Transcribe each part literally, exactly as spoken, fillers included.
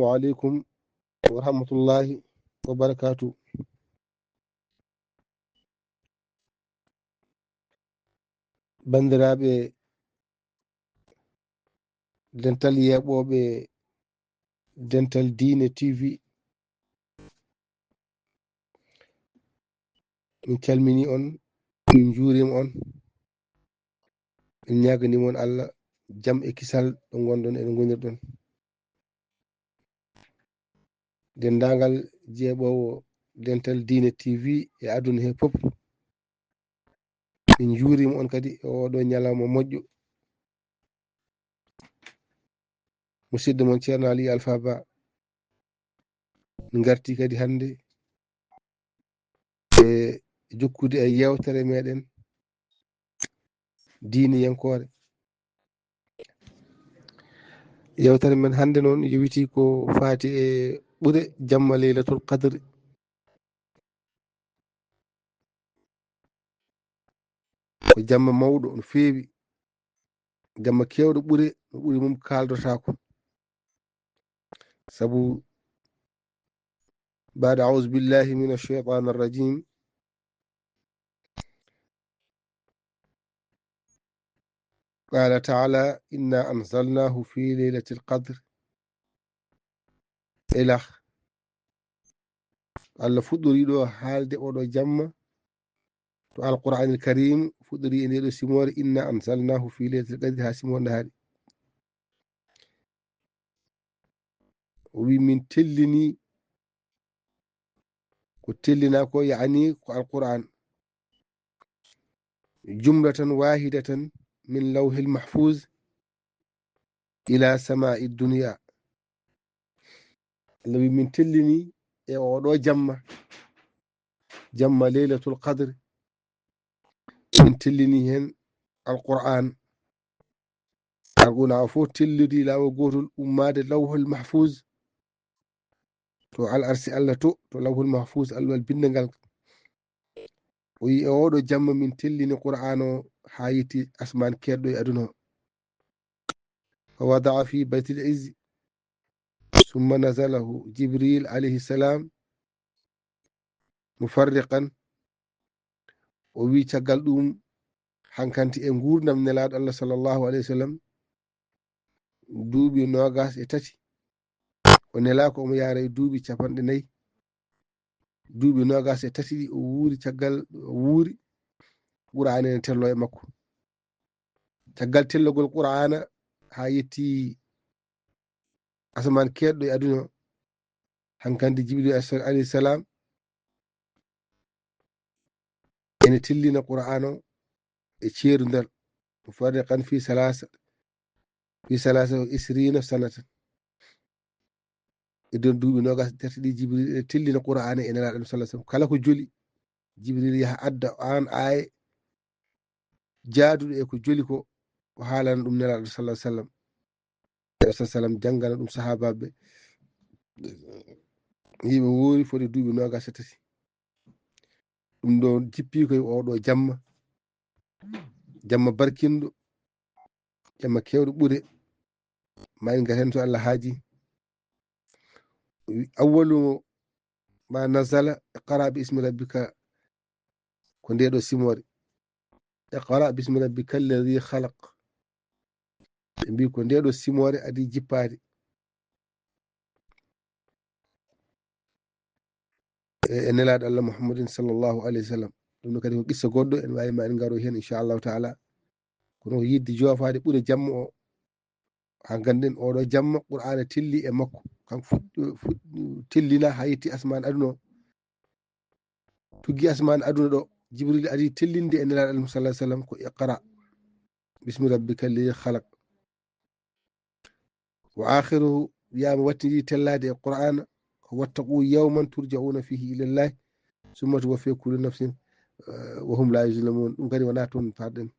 Wa aleykum wa rahmatullahi wa barakaatu. Banndiraaɓe dental yeeɓooɓe dental diine T V, min calmini on, min njuurima on, min ñaagani mon Allah jam e kisal ɗo ngonɗon e ɗo ngonirɗon. Denndaangal jeeɓoowo dental diine T V e aduna he fof, min njuurima on kadi e oɗo ñalawma moƴƴo. Musidɗo mon Ceerno Ali Alfa Ba, min ngarti kadi hannde e jokkude e yeewtere meɗen diiniyankoore. Yeewtere men hannde noon yowiti ko faati e ɓure jamma Leylatul Qadri. Ko jamma mawɗo no feewi, jamma keewɗo ɓure, no ɓure mum kaaldotaako. Sabu, بعد أعوذ بالله من الشيطان الرجيم. قال تعالى: إنا أنزلناه في ليلة القدر. Ilah. Allah fuɗɗori ɗo haalde oɗo jamma to Alqur'aanil Kariim, fuɗɗori e nde ɗo simoore: إنا أنزلناه في ليلة القدر, haa simoore nde haaɗi. O wi min tellini, ko tellina ko, yaani ko Alqur'aan, جملة واحدة من لوح المحفوظ إلى سماء الدنيا. Allah wi min tellini e oɗo jamma, jamma Leylatul Qadr, min tellini heen Alqur'aan. Alqur'aan o fof tellidi laawol gootol, ummaade Lawhul Mahfuuz to Al Arsi Allah to, to Lawhul Mahfuuz, alluwal binndangal. O wi e oɗo jamma min tellini Qur'aan o haa yetti asmaan keedɗo e aduna o. فوضع في بيت العز ثم نزله جبريل عليه السلام مفرقا. O wi caggal ɗum, hankanti e nguurndam Nelaaɗo Allah sallallahu alayhi wa sallam, duuɓi noogaas e tati. O nelaaka omo yaara e duuɓi capanɗe nayi. Duuɓi noogaas e tati ɗi o wuuri, caggal o wuuri, Qur'aana ene tello e makko. Caggal tellogol Qur'aana haa yetti asamaan keedɗo e aduna, hankanti Jibril alayhi salam ene tellina Qur'aana o e ceerundal, mufarriqan fi salasa, fi salasa wa isrina sanatan. E nder duuɓi noogaas e tati ɗi, Jibril ene tellina Qur'aana e Nelaaɗo sallallahu alaihi wasallam. Kala ko joli, Jibril yaha adda aan aaye jaaduɗo e ko joli ko, o haalana ɗum Nelaaɗo sallallahu alaihi wasallam. Nelaaɗo sallallahu alaihi wasallam janngana ɗum sahaabaaɓe. Yimɓe wuuri foti duuɓi noogaas e tati. Ɗum ɗo jippi koye oɗo jamma. Jamma barkinɗo, jamma kewɗo ɓure. Ma en ngar heen so Allah haaji. Awwalu ma nazala, iqra bi ismi rabbika, ko nde ɗo simoore. Iqra bismi rabbika alladhi khalaq. Ɓe mbi ko nde ɗo simoore adi jippaade e, e Nelaaɗo Allah Muhammadin sallallahu alaihi wasallam. Ɗum ɗo kadi ko qissa goɗɗo, en waawi ma en ngaro heen, inchallahu taala. Kono ko yiɗde joofaade ɓure jamma o, haa ngannden oɗo jamma Qur'aana telli e makko. Kanko fuɗ-, fuɗ-, tellina haa yetti asmaan aduna o. Tuggi asmaan aduna ɗo, Jibril ari tellinde e Nelaaɗo Allah sallallahu alaihi wasallam ko iqra bismi rabbika alladhi khalaq. Wa akhiruhu, wiyaama wattindi tellaade e Qur'aana, ko wattaqu yawman turja'una fihi ila Allah, summa tuwaffa kullu nafsin, eh, wa hum la yuzlamun. Ɗum kadi wona toon parɗen.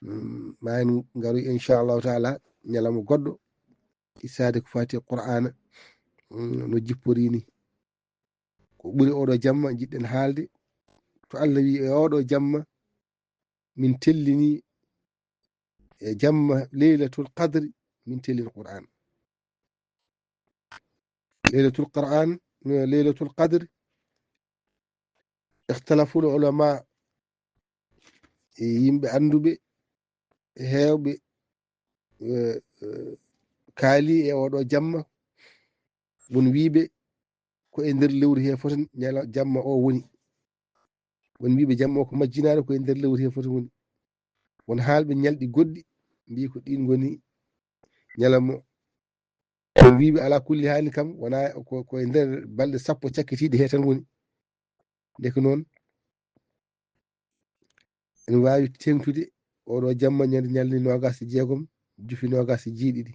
Mm, ma en ngaroy inchallahu taala ñalawma goɗɗo, qissaade ko faati e Qur'aana, mm, no jippori ni. Ko ɓuri oɗo jamma jiɗɗen haalde, to Allah wi e oɗo jamma min tellini, e jamma Leylatul Qadri min tellini Qur'aana. Leylatul Qur'an, Leylatul Qadr, ikhtalaful ulama, e yimɓe annduɓe, e heewɓe, e, e, kaali e oɗo jamma. Won wiiɓe ko e nder lewru he foten ñala jamma o woni. Won wiiɓe jamma o ko majjinaare, ko e nder lewru he foten woni. Won haalɓe ñalɗi goɗɗi mbii ko ɗin ngoni ñalawma o. Won wiiɓe ala kulli haali kam wona ko, ko e nder balɗe sappo cakkitiiɗe he tan woni. Ndeke noon, ene waawi teeŋtude oɗo jamma ñande ñalnde noogas e jeegom, jufi noogas e jeeɗiɗi.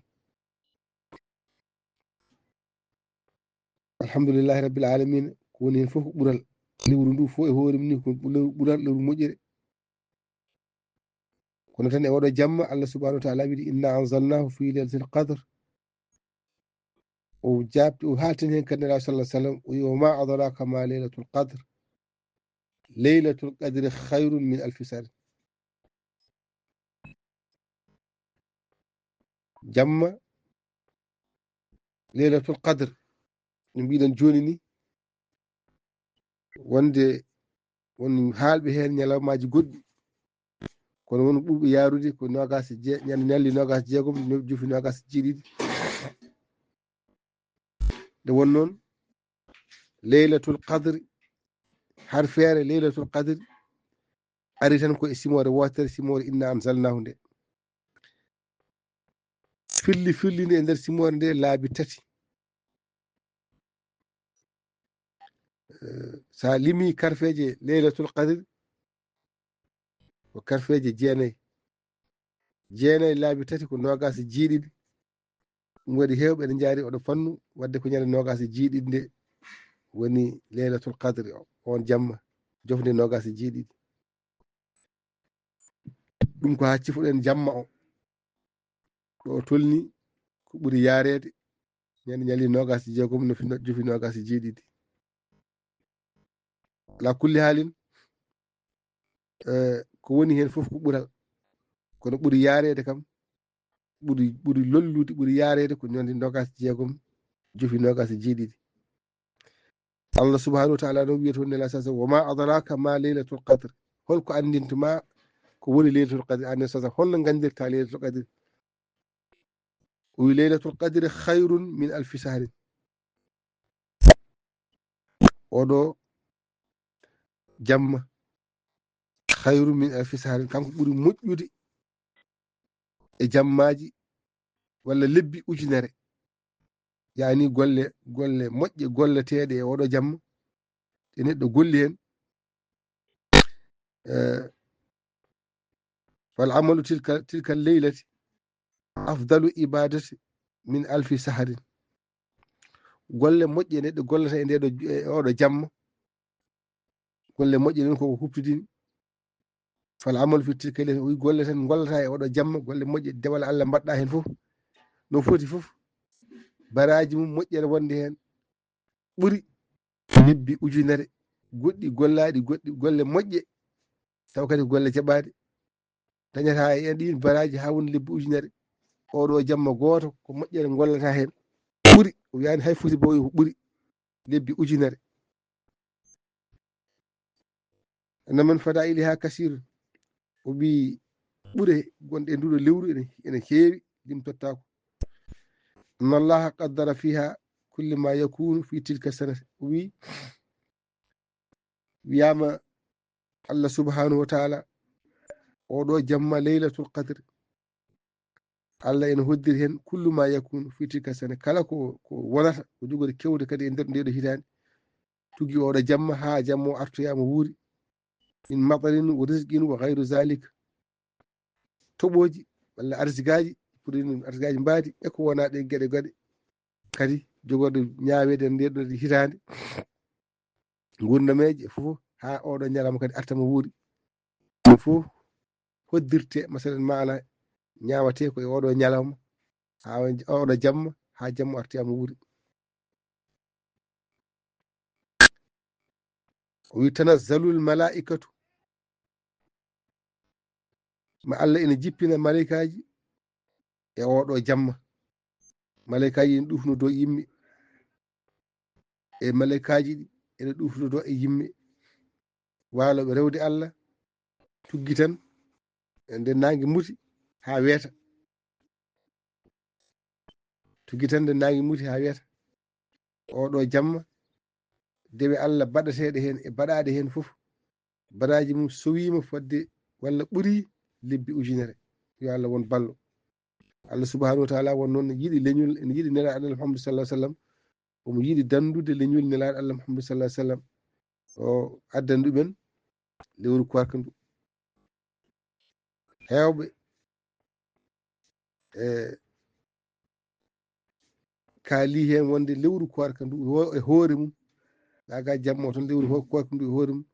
Alhamdulillahi rabbil alamin, ko woni heen fof ko ɓural. Lewru ndu fof e hoore mum ni ko lewru ɓural, lewru moƴƴere. Kono tan e oɗo jamma, Allah subhanahu wa ta'ala wiɗi, "Inna anzalnahu fi lailatul qadr." O jaabti, o haaltini heen kadi Nelaaɗo sallallahu alaihi wasallam, o wi, "Wa ma adraka ma lailatul qadr. Lailatul qadri khairun min alfi shahr." Jamma Lailatul Qadr, no mbiɗen jooni ni, wonde won haalɓe heen ñalawmaaji goɗɗi, kono won ɓurɓe yaarude ko noogas e je-, ñande ñalli noogas e jeegom, no-, jufi noogas e jeeɗiɗi. Nde won noon, Lailatul Qadr, har feere Lailatul Qadr ari tan ko e simoore wootere, simoore inna anzalnahu nde. Firli, firlinde e nder simoore nde laabi tati. Eh, sa limi karfeeje Lailatul Qadr, ko karfeeje jeenayi. Jeenayi laabi tati ko noogas e jeeɗiɗi. Ɗum waɗi heewɓe ene njaari oɗo fannu, wadde ko ñande noogas e jeeɗiɗi nde woni Lailatul Qadr o, on jamma, jofnde noogas e jeeɗiɗi. Ɗum ko haa cifuɗen jamma o. Ɗo o tolni ko ɓuri yaareede, ñande ñalli noogas e jeegom, no fi-, no jufi noogas e jeeɗiɗi. Ala kulli haalin, eh, ko woni heen fof ko ɓural. Kono ɓuri yaareede kam, ɓuri, ɓuri lollude, ɓuri yaareede ko ñande noogas e jeegom, jufi noogas e jeeɗiɗi. Allah subhanahu wa ta'ala noon wiya toon Nelaaɗo sallallahu alaihi wasallam, "Wa ma adraka ma lailatul qadr." Holko anndinta ma ko woni Lailatul Qadr? An Nelaaɗo sallallahu alaihi wasallam, holno nganndirta Lailatul Qadr? O wi, "Lailatul qadri khairun min alfi shahrin." Oɗo jamma, "khairun min alfi shahrin", kanko ɓuri moƴƴude e jammaaji walla lebbi ujunere. Yaani golle, golle moƴƴe golleteeɗe e oɗo jamma, ɗe neɗɗo golli heen. Eh, "Fal amalu tilka, tilka leylati afdalu ibadati min alfi shahrin." Golle moƴƴe neɗɗo gollata e nde ɗo, e oɗo jamma. Golle moƴƴe ɗen koko huɓtidini. "Fal amalu fi tilka leylati", o wi golle tan gollata e oɗo jamma, golle moƴƴe dewal Allah mbaɗɗa heen fof. No foti fof, baraaji mum moƴƴere wonde heen ɓuri lebbi ujunere goɗɗi gollaaɗi, goɗɗi golle moƴƴe, taw kadi golle jaɓaaɗe. Dañata e ɗin baraaji haa woni lebbi ujunere. Oɗo jamma gooto ko moƴƴere gollata heen ɓuri. O wiyaani hay foti bo ko ɓuri lebbi ujunere. Anna min fadailiha kasirun. O wi ɓure gonɗe e nduɗo lewru ene, ene heewi, limtottaako. Anna Allaha qaddara fiha kulli ma yakunu fi tilka sanati. O wi, wiyama Allah subhanahu wa ta'ala, oɗo jamma Laylatul Qadr, Allah ene hoddiri hen kullu ma yakunu fi tilka sana, kala ko, ko wonata, ko jogori kewde kadi e nder ndeɗo hitande, tugi oɗo jamma ha jamma o artoyama wuuri, min matarin wa rizqin wa ghayru zalik, toɓoji walla arsigaji, pour arsigaji mbaadi e ko wona ɗe geɗe geɗe kadi jogorɗe ñaawede e ndeɗo hitande. Gurnameeje fof, haa oɗo ñalawma kadi arta mo wuuri. Ɗum fof hoddirte, masalan, maana ñaawate ko e oɗo ñalawma, haa oɗo jamma, haa jamma arti mo wuuri. O wi, "Tanazzalul malaa'ikatu." Ma Allah ina jippina malaykaaji e oɗo jamma. Malaykaaji ina ɗufno dow yimɓe. e malaykaaji ɗi, ene ɗuufnodoo e yimɓe waalooɓe rewde Allah, tuggi tan nde naange muti haa weeta. Tuggi tan nde naange muti haa weeta. Oo ɗoo jamma, dewe Allah baɗateeɗe heen e baɗaaɗe heen fof, baraaji mum sowiima fodde walla ɓuri lebbi ujunere. Yo Allah won ballo. Allah subhanahu wa taala won noon yiɗi leñol, ene yiɗi Nelaaɗo Allah Muhammad sallallahu alaihi wasallam. Omo yiɗi danndude leñol Nelaaɗo Allah Muhammad sallallahu alaihi wasallam. O addani ɗumen lewru koorka ndu. Heewɓe e kaali heen wonde lewru koorka ndu ho-, e hoore mum, naga jamma o tan lewru ho-, koorka ndu e hoore mum,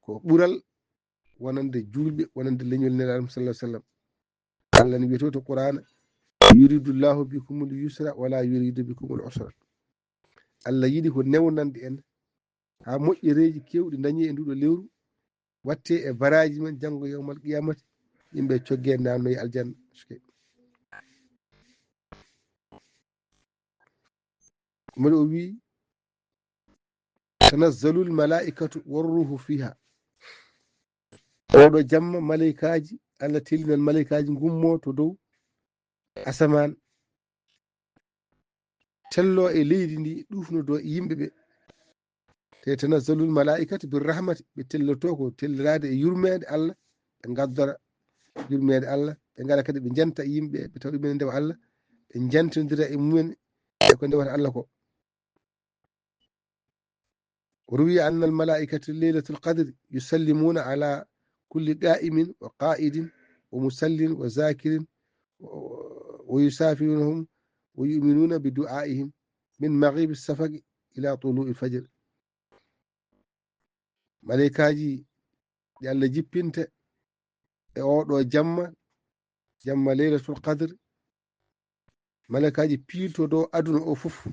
ko ɓural wonande juulɓe, wonande leñol Nelaaɗo sallallahu alaihi wasallam. Allah ne wiya to, to Qur'aana, "Yuridu Allahu bikumul yusra wala yuridu bikumul usra." Allah yiɗi ko newnande en haa moƴƴereeji keewɗi dañee e nduɗo lewru, watte e baraaji men janngo yawmal qiyamati, yimɓe cogge naanno e aljanna. Mboɗo o wi, "Tanazzalul malaa'ikatu war ruuhu fiha." Oɗo jamma malaykaaji, Allah tellinan malaykaaji ngummo to dow asamaan, tello e leydi ndi, ɗuufnodoo e yimɓe ɓe. Te tanazzalul malaa'ikatu bir rahmati, ɓe telloto ko telliraade e yurmeende Allah, ɓe ngaddora yurmeende Allah, ɓe ngara kadi ɓe njanta yimɓe, ɓe tawa ɗumen e ndewa Allah, ɓe njantondira e mumen e ko ndewata Allah ko. روي أن الملائكة ليلة القدر يسلمون على كل قائم وقائد ومصل وذاكر ويسافرونهم ويؤمنون بدعائهم من مغيب الشفق إلى طلوع الفجر. Malaykaaji ɗi Allah jippinta e oɗo jamma, jamma Laylatul Qadr, malaykaaji piiltoto aduna o fof.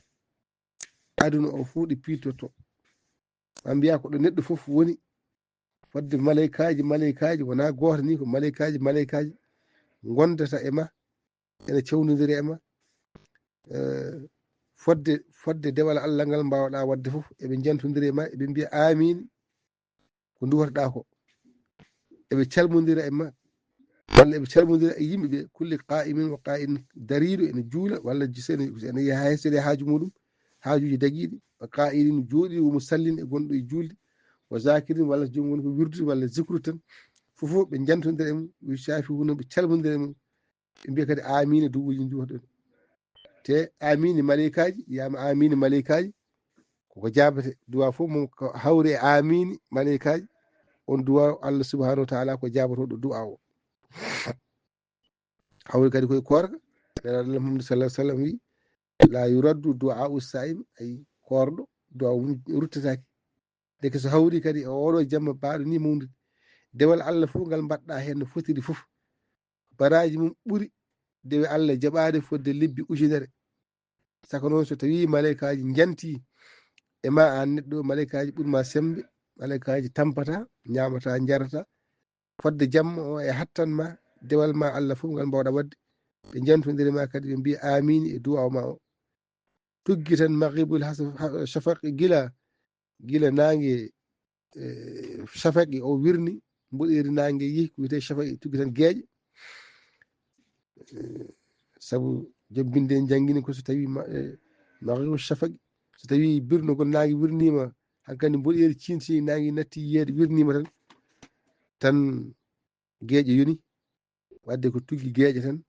Aduna o fof ɗi piiltoto. Ma mbiya ko ɗo neɗɗo fof woni, fodde malaykaaji, malaykaaji, wonaa gooto ni, ko malaykaaji, malaykaaji ngondata e ma, ene cewndondira e ma. Eh, fodde, fodde dewal Allah ngal mbaawaɗaa waɗde fof, eɓe njantondira e ma, eɓe mbiya, "Aamiin." Ko nduwatoɗaa ko. Eɓe calmondira e ma, walla eɓe calmondira e yimɓe ɓe, kulli qaa'imin wa qaa'idin, dariiɗo ene juula, walla ji-, so ene, so ene yaha hay so ene haaju muɗum, haajuuji dagiiɗi, wa qaa'idin, jooɗiiɗo, wa musallin, e gonɗo e juulde, wa zaakirin, walla joom woni ko wirdude, walla zikru tan, fof fof ɓe njantondira e mum, wa yusaafihuuna, ɓe calmondira e mum, ɓe mbiya kadi, "Aamiin," e duwuuji nduwatoɗen. Te aamiin e malaykaaji, wiyama aamiin e malaykaaji, koko jaabete. Du'a fof mum ko hawri e aamiin e malaykaaji. On du'a Allah subhanahu wa ta'ala ko jaabotoɗo du'a o. Hawri kadi koye koorka. Nelaaɗo Allah Muhammad sallallahu alaihi wasallam wi, "La yuraddu du'a'u sa'im," ay koorɗo, du'a mum ruttataake. Ndeke so hawri kadi e oɗo jamma baaɗo ni mawnude, dewal Allah fof ngal mbaɗɗa heen no fotiri fof, baraaji mum ɓuri dewe Allah jaɓaade fodde lebbi ujunere. Saka noon, so tawii malaykaaji njantii e ma aan neɗɗo, malaykaaji ɓuri ma semmbe, malaykaaji tampata, ñaamata, njarata, fodde jamma o e hattan ma, dewal ma Allah fof ngal mbaawɗa waɗde, ɓe njantondiri ma kadi, ɓe mbiya aamiin e du'a ma o. Tuggi tan magribul has-, ha-, shafaq gila, gila naange, eh, shafaqi o wirni, mboɗeeri naange yehi, ko wiyetee shafaqi, tuggi tan geeƴe. Eh, sabu joom binde en njanngini ko so tawi ma-, eh, magribul shafaqi, so tawi birnogol naange wirniima, hankadi mboɗeeri ciinti naange natti yiyeede wirniima tan, tan geeƴe yoni, wadde ko tuggi geeƴe tan,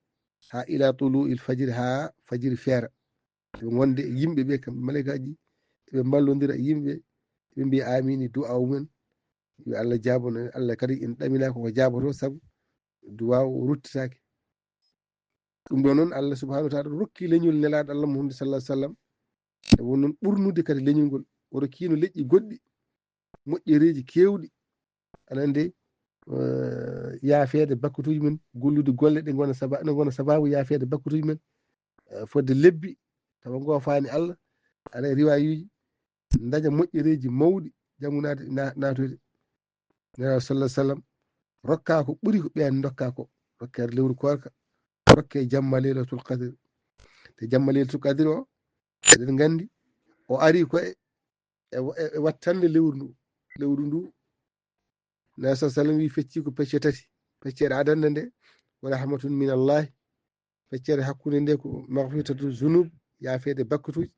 haa ila tulu'il fajri, haa fajiri feera. Ɓe ngonde e yimɓe ɓe, kamɓe malaykaaji, ɓe mballondira e yimɓe, ɓe mbiya aamiin e du'a mumen, yo Allah jaabano en. Allah kadi ina ɗamina koko jaaboto, sabu du'a o ruttitaake. Ɗum ɗo noon, Allah subhanahu wa ta'ala rokki leñol Nelaaɗo Allah Muhammad sallallahu alaihi wasallam, e won noon ɓurnude kadi leñol ngol. O rokkiino leƴƴi goɗɗi, moƴƴereeji keewɗi, aɗa anndi, eh, yaafeede bakkatuuji men, gollude golle ɗe ngona saba-, ɗe ngona sabaabu yaafeede bakkatuuji men, eh, fodde lebbi, tawa ngoofaani Allah, aɗa riwaayuuji, ndaña moƴƴereeji mawɗi, janngu naati-, na-, naatoyde. Nelaaɗo sallallahu alaihi wasallam rokka ko ɓuri ko ɓeen ndokka ko, rokkere lewru koorka, rokke jamma Laylatul Qadr. Te jamma Laylatul Qadr o, eɗen nganndi, o ari ko e e, e, e wattande lewru ndu. Lewru ndu, Nabi sallallahu alaihi wasallam wi fecci ko pecce tati. Feccere adannde nde, wa rahmatun min Allah. Feccere hakkunde nde ko maghfiratu zunub, yaafeede bakkatuuji.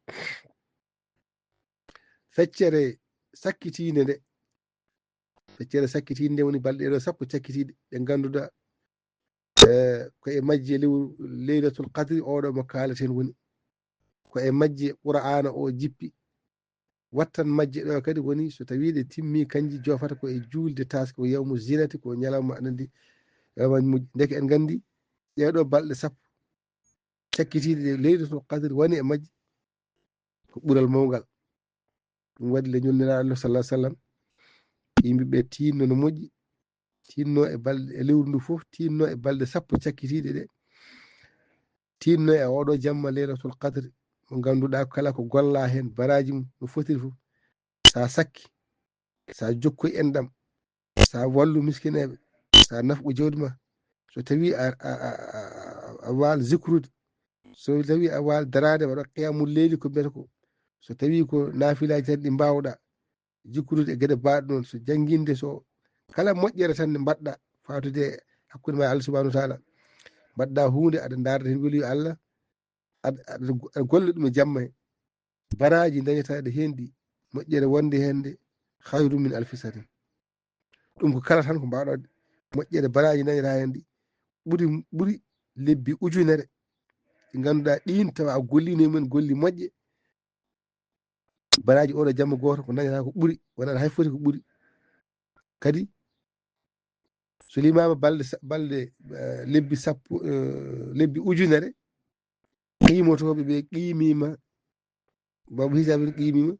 Feccere sakkitiinde nde, feccere sakkitiinde nde woni balɗe ɗo sappo cakkitiiɗe, ɗe ngannduɗaa, eh, ko e majje lew-, Laylatul Qadri, oɗo mo kaalaten woni. Ko e majje Qur'aana o jippi. Wattan majje ɗo kadi woni so tawii ɗe timmi, kanji joofata ko e juulde taaske, ko yawmu zinati, ko ñalawma aɗa anndi, yawma mujj. Ndeke en nganndi ɗee ɗo balɗe sappo cakkitiiɗe ɗe Laylatul Qadri woni e majje, ko ɓural mawngal. Ɗum waɗi le ñolniraaɗo Allah sallallahu alaihi wasallam, yimɓe ɓe tinno no moƴƴi, tinno e balɗe, e lewru ndu fof, tinno e balɗe sappo cakkitiiɗe ɗe, tinno e oɗo jamma Laylatul Qadri, mo ngannduɗaa kala ko golla heen, baraaji mum no fotiri fof. Sa sakki, sa jokkoy enɗam, sa wallu miskineeɓe, sa nafqu jawdi ma, so tawii a, a, a, a, a waal zikrude, so tawii a waal daraade, waɗa qiyamul leyli ko mbiyata ko, so tawii ko naafilaaji tan ɗi mbaawɗaa, zikrude e geɗe baaɗe noon, so jannginde, so kala moƴƴere tan nde mbaɗɗaa, fatude e hakkunde ma e Allah subhanahu wa taala, mbaɗɗaa huunde, aɗa ndaarda heen weliyo Allah, aɗa, aɗa, aɗa golla ɗum e jamma he. Baraaji dañataaɗi heen ɗi, moƴƴere wonde heen nde, khayru min alfi sanatin. Ɗum ko kala tan ko mbaɗɗaa waɗde. Moƴƴere baraaji dañataa heen ɗi, ɓuri, ɓuri lebbi ujunere. Ɗi ngannduɗaa ɗiin, tawa a golliino e mum golli moƴƴe. Baraaji oɗo jamma gooto ko dañataa ko ɓuri, wonaa hay foti ko ɓuri. Kadi, so limaama balɗe sa-, balɗe, eh, lebbi sappo, eh, lebbi ujunere, qiimotooɓe ɓe qiimiima, babu hisaabe qiimiima,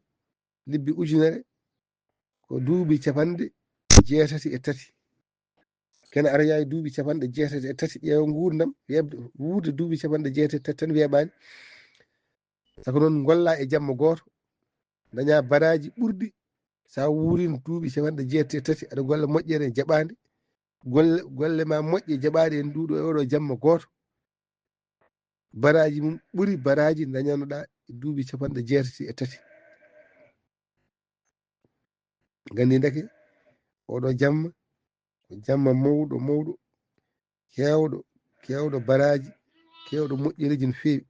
lebbi ujunere, ko duuɓi capanɗe jeetati e tati. Kene ara yaay duuɓi capanɗe jeetati e tati, ƴeewa nguurndam, yeɓde wuurde duuɓi capanɗe jeetati e tati tan weeɓaani. Sako noon, ngolla e jamma gooto, daña baraaji ɓurɗi, sa wuurino duuɓi capanɗe jeetati e tati, aɗa golla moƴƴere jaɓaande, golle, golle ma moƴƴe jaɓaaɗe en duuɗo e oɗo jamma gooto, baraaji mum ɓuri baraaji dañanoɗaa e duuɓi capanɗe jeetati e tati. Nganndi ndeke, oɗo jamma, ko jamma mawɗo, mawɗo, keewɗo, keewɗo baraaji, keewɗo moƴƴereeji no feewi.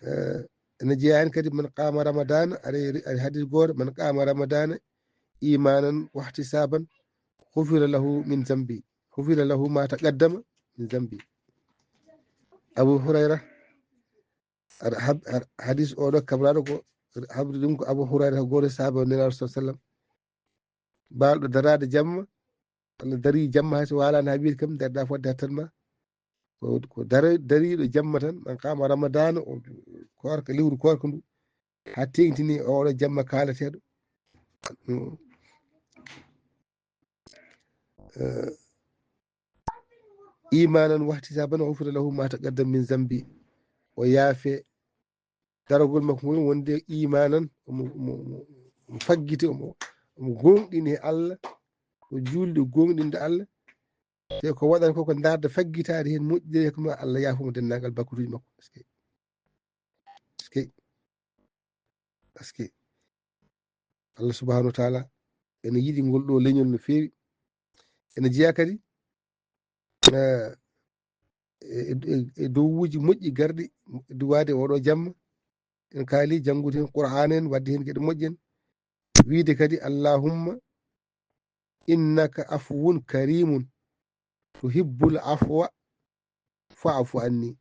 Eh, ene jeyaa heen kadi, "Man qaama Ramadaana", ari, ari hadis gooto, "Man qaama Ramadaana iimaanan wahtisaaban, ghufira lahu min zambi, ghufira lahu ma taqaddama min zambi." Abu Hurayra, ar-, hab-, ar-, hadis oɗo kabraɗo ko, habri ɗum ko Abu Hurayra, ko gooto e sahaaba Nelaaɗo sallallahu alaihi wasallam. Baalɗo daraade jamma, Allah darii jamma hay so waalaani haa wiide kam, darɗa fodde hattan ma. Ko, ko dara-, dariiɗo jamma tan, man qaama Ramadaana, o koorka, lewru koorka ndu, haa teeŋtini oɗo jamma kaalateeɗo. Eh, iimaanan wahtisaaban, ghufira lahu ma taqaddama min zambi. O yaafe daragol makko ngol wonde iimaanan, omo, omo, omo, omo faggiti, omo, omo gooŋɗini e Allah, o juulde gooŋɗinde Allah. Te ko waɗata ko, ko ndaarde faggitaade heen moƴƴere ko ma Allah yaafo mo denndaangal bakkatuuji makko. Est-ce que, est-ce que, est-ce que Allah subhanahu wa taala ene yiɗi ngol ɗo leñol no feewi. Ene jeyaa kadi, eh, e, e, e dowuuji moƴƴi garɗi duwaade oɗo jamma. En kaali janngude heen Qur'aana en, waɗde heen geɗe moƴƴen. Wiide kadi, "Allahumma innaka afuwun karimun tuhibbul afwa fa'fu anni."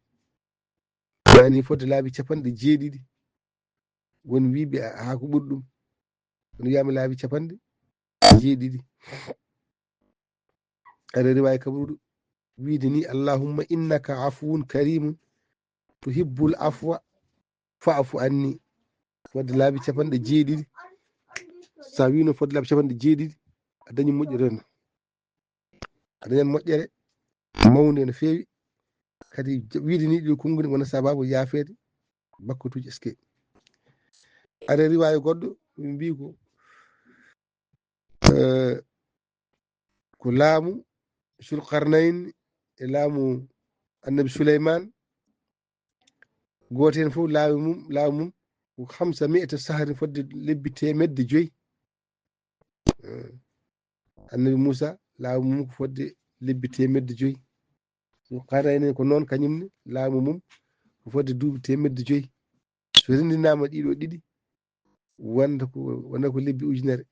Maani fodde laabi capanɗe jeeɗiɗi. Won wiiɓe a-, haa ko ɓuri ɗum. Kono wiyaama laabi capanɗe jeeɗiɗi. Aɗa riwaya kabruɗo wiide ni, "Allahumma innaka afuwun karimun tuhibbul afwa fa'fu anni." Fodde laabi capanɗe jeeɗiɗi. Sa wiino fodde laabi capanɗe jeeɗiɗi, a dañi moƴƴere. A dañan moƴƴere mawnde no feewi. Kadi j-, wiide ni ɗi konnguli wona sababu yaafeede bakkatuuji. Est-ce que? Aɗa riwaya goɗɗo, ɓe mbii ko, eh, ko laamu Zulqarnayn e laamu Annabi Suleymaan. Gooto heen fof laamu mum, laamu mum, ko hamsa mi'ata sahrin, fodde lebbi teemedde joyi. Eh, annabi Muusa, laamu mum ko fodde lebbi teemedde joyi. Zulqarnayni ko noon, kañum ne, laamu mum ko fodde duuɓi teemedde joyi. So renndinaama ɗiɗo ɗiɗi, wonta ko, wonta ko lebbi ujunere.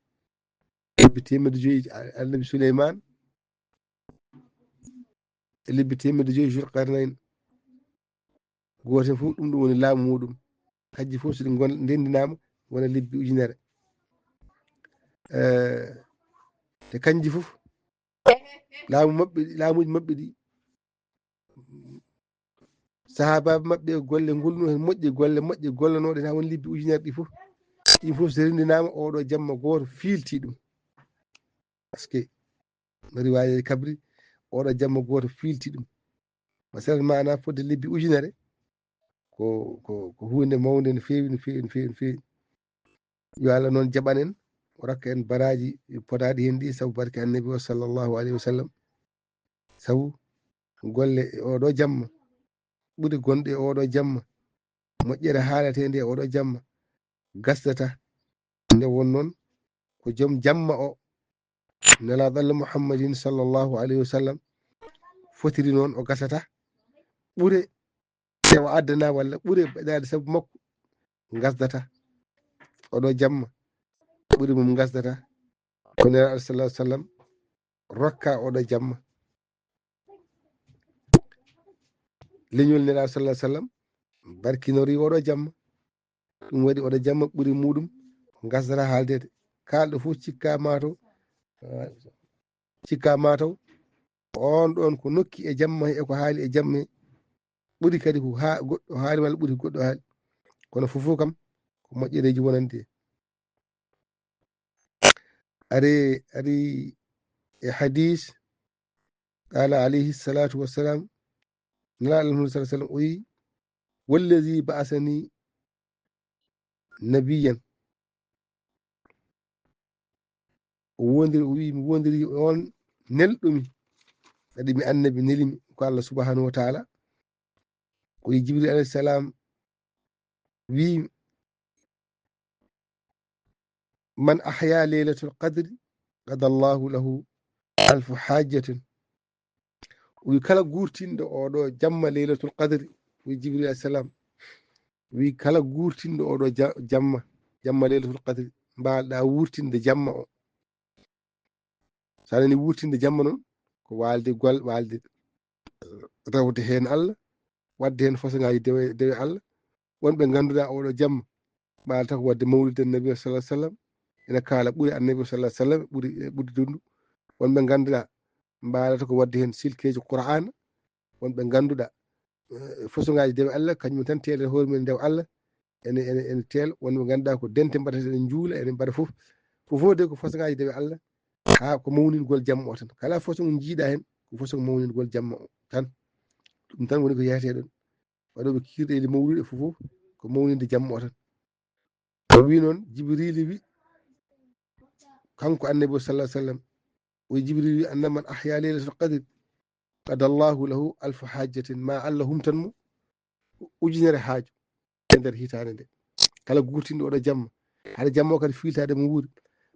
Lebbi teemedde joyi a-, annabi Suleymaan, e lebbi teemedde joyi Zulqarnayni. Gooto fof ɗum, ɗum woni laamu muɗum. Hajji fof so ɗi ngon-, ndenndinaama, wona lebbi ujunere. Eh, te kanji fof, laamu maɓɓe, laamuuji maɓɓe ɗi, sahaabaaɓe maɓɓe, golle ngolno heen moƴƴe, golle moƴƴe gollanooɗe, haa woni lebbi ujunere ɗi fof. Ɗi fof so renndinaama, oɗo jamma gooto fiilti ɗum. Parce que no riwaaye kabri, oɗo jamma gooto fiilti ɗum. Masalan, maana fodde lebbi ujunere, ko, ko, ko huunde mawnde no feewi, no feewi, no feewi, no feewi. Yo Allah noon jaɓan en, o rokka en baraaji potaaɗi heen ɗi, sabu barke annabi o, sallallahu alayhi wa sallam. Sabu golle e oɗo jamma, ɓuri gonɗe e oɗo jamma, moƴƴere haalateende e oɗo jamma, gasdata. Nde won noon ko joom jamma o, Nelaaɗo Allah Muhammadin, sallallahu alayhi wa sallam, fotiri noon, o gasata. Ɓure e o addana walla ɓure ɓeɗaade sabu makko gasdata. Oɗo jamma ɓuri mum gasdata. Ko Nelaaɗo, sallallahu alayhi wa sallam, rokka oɗo jamma. Leñol Nelaaɗo, sallallahu alayhi wa sallam, barkinori oɗo jamma. Ɗum waɗi oɗo jamma ɓuri muɗum gasdata haaldeede. Kaalɗo fof cikka mataw, cikka mataw on ɗon ko nokki e jamma he, e ko haali e jamma he, ɓuri kadi ko haa goɗɗo haali walla ɓuri goɗɗo haali. Kono fof fof kam ko moƴƴereeji wonande. Ari, ari e hadis, qala alayhi salatu wassalam, Nelaaɗo Allah sallallahu alayhi wa sallam o wi, "Wallazi ba'asani nabiyyan." O wondiri, o wi, "Mi wondiri on nelɗo mi, kadi mi annabi, neli mi ko Allah subhanahu wa ta'ala." O wi Jibril alayhi salam wi, "Man ahya laylatul qadri qada Allahu lahu alfu hajjatin." O wi, "Kala guurtinɗo oɗo jamma laylatul qadri," wi Jibril alayhi salam, wi, "Kala guurtinɗo oɗo ja-, jamma, jamma laylatul qadri, mbaalɗa wuurtinde jamma o." So a nani wuurtinde jamma noon, ko waalde gol-, waalde rewde heen Allah, waɗde heen façon ngaaji dewe, dewe Allah. Wonɓe ngannduɗaa oɗo jamma mbaalata ko waɗde mawlid annabi sallallahu alayhi wa sallam, ene kaala ɓure annabi sallallahu alayhi wa sallam, ɓuri, ɓuri dundu. Wonɓe ngannduɗaa mbaalata ko waɗde heen silkeeji Qur'aana. Wonɓe ngannduɗaa, eh, façon ngaaji dewe Allah, kañum tan teele hoore mum e ndewa Allah, ene, ene, ene teel. Wonɓe ngannduɗaa ko dente mbaɗata, ene njuula, ene mbaɗa fof. Fof fof de ko façon ngaaji dewe Allah. Haa ko mawningol jamma o tan. Kala façon njiiɗa heen, ko façon mawningol jamma o tan. Ɗum tan woni ko yeeteɗon. Waɗooɓe kiirɗeeli mawluuɗe fof fof ko mawninde jamma o tan. O wi noon, Jibril wi, kanko annabi o sallallahu alayhi wa sallam, o wi Jibril wi, "Anna man ahya laylatul qadri, qada Allahu lahu alfa hajjatin." Ma Allah humtan mo ujunere haaju e nder hitaande nde. Kala guurtinɗo oɗo jamma, hade jamma o kadi fiiltaade mo wuuri,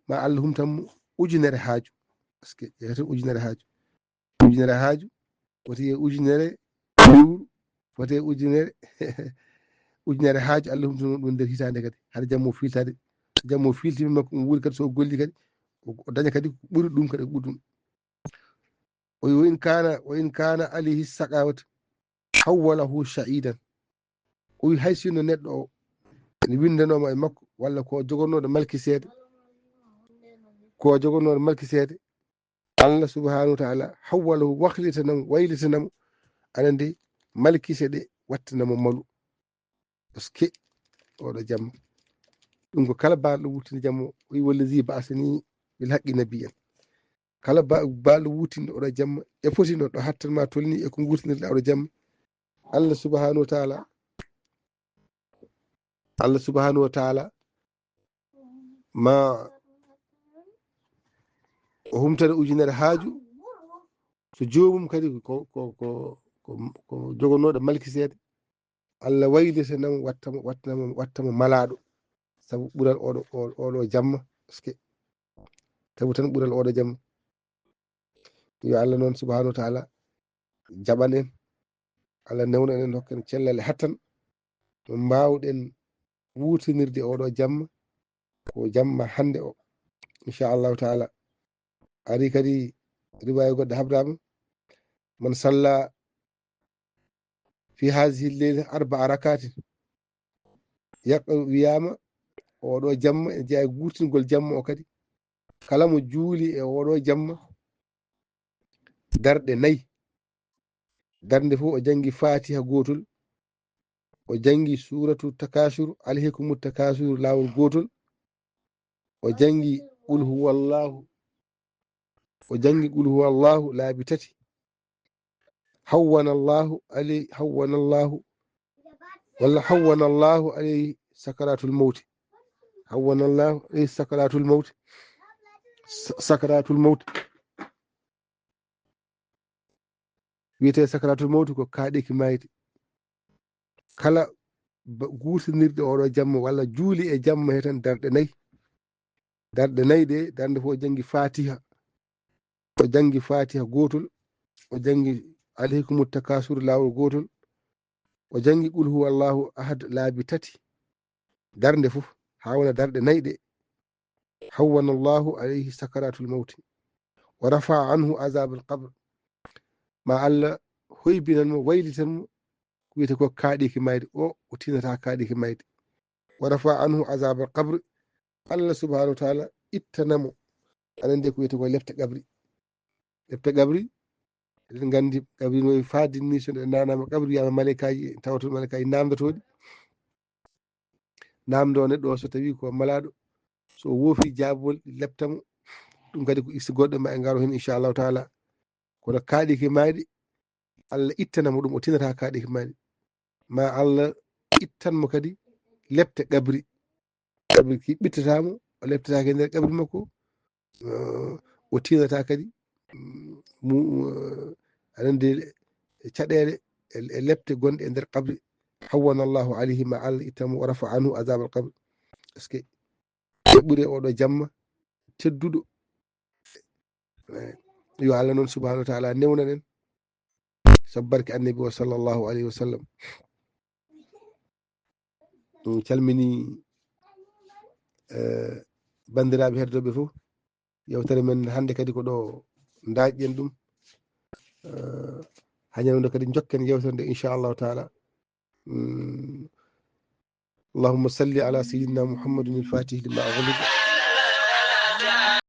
ma Allah humtan mo ujunere haaju. Parce que yeeto ujunere haaju. Ujunere haaju, foti e ujunere lewru, foti e ujunere, ujunere haaju, Allah humtuno ɗum nder hitaande kadi. Hade jamma o fiiltaade. So jamma o fiiltiima makko, ɗum wuuri kadi, so o golli kadi, o, o daña kadi ko ɓuri ɗum kadi, ko ɓuri ɗum. O wi, "Wa in kaana, wa in kaana alayhi saqawatu, hawwalahu shahidan." O wi, hay sinno neɗɗo o ene winndanooma e makko, walla ko jogornooɗo malkiseede, ko jogornooɗo malkiseede, Allah subhanahu wa ta'ala hawwalahu, waklitana mo, waylitana mo, aɗa anndi, malkise ɗe, wattana mo malu. Parce que oɗo jamma. Ɗum ko kala baalɗo wuttinde jamma, o wi, "Wallazi ba'asani bil haqqi nabiyyan." Kala ba-, baalɗo wuttinde oɗo jamma, e foti no ɗo hattan ma tolni e ko guurtinirɗa oɗo jamma. Allah subhanahu wa ta'ala, Allah subhanahu wa ta'ala ma o humtata ujunere haaju, so joomum kadi ko, ko, ko, ko, ko jogornooɗo malkiseede, Allah waylita namo, watta mo, watta mo, watta mo malaaɗo. Sabu ɓural oɗo, o-, oɗo jamma, parce que sabu tan ɓural oɗo jamma. Yo Allah noon subhanahu wa taala jaɓan en, Allah newnan en, hokka en cellal e hattan, no mbaawɗen wuurtinirde oɗo jamma, ko jamma hannde o, inchallahu taala. Ari kadi riwaya goɗɗo habrama, man salla fi hazihi leyla arbaa rakatin, yaqa wiyama oɗo jamma, e jeya guurtingol jamma o kadi, kala mo juuli e oɗo jamma darɗe nayi, darnde fof o janngi fatiha gootol, o janngi suratu takasur, alhikumu takasur, laawol gootol, o janngi qul huwallahu, o janngi qul huwallahu laabi tati. Hawwana Allahu alay-, hawwana Allahu, walla hawwana Allahu alayhi sakaratul mawti. Hawwana Allahu alayhi sakaratul mawti. Sa-, sakaratul mawti. Wiyetee sakaratul mawti ko kaaɗeeki maayde. Kala ba-, guurtinirɗo oɗo jamma walla juuli e jamma he tan darɗe nayi. Darɗe nayi ɗe, darnde fof o janngi fatiha. O janngi fatiha gootol, o janngi alhikumu takasur laawol gootol, o janngi qul huwallahu ahad laabi tati. Darnde fof, haa wona darɗe nayi ɗe. Hawwana Allahu alayhi sakaratul mawti. Wa rafa'a anhu azabal qabr. Ma Allah hoybinan mo, waylitan mo, ko wiyetee ko kaaɗeeki maayde. O, o tinata kaaɗeeki maayde. Wa rafa'a anhu azabal qabr. Allah subhanahu wa taala ittana mo. Aɗa anndi ko wiyetee ko lepte qabri. Lepte qabri, eɗen nganndi qabri no e faadin ni, so nde nanama qabri, wiyama malaykaaji, tawa toon malaykaaji namdotooɗi. Namdo neɗɗo o so tawi ko malaaɗo, so o woofi jaabol, ɗi lepta mo. Ɗum kadi ko isi goɗɗo, ma en ngaro heen, inchallahu taala. Kono kaaɗeeki maayde, Allah ittana mo ɗum, o tinata kaaɗeeki maayde. Ma Allah ittan mo kadi lepte qabri. Qabri ki ɓittata mo, o leptataake e nder qabri makko. Eh, o tinata kadi, mm, mu, eh, aɗa anndi caɗeele e, e lepte gonɗe e nder qabri. Hawwana Allahu alayhi, ma Allah ittan mo, wa rafa anhu azabal qabri. Parce que ɓuri oɗo jamma tedduɗo. Eh, yo Allah noon subhanahu wa taala newnan en sabu barke annabi o sallallahu alayhi wa sallam. En calmini, eh, banndiraaɓe heddooɓe fof. Yewtere men hannde kadi ko ɗo ndaƴƴen ɗum. Eh, haa ñande kadi njokken yewtere nde, inchallahu taala. Mm. اللهم صل على سيدنا محمد الفاتح لما أغلق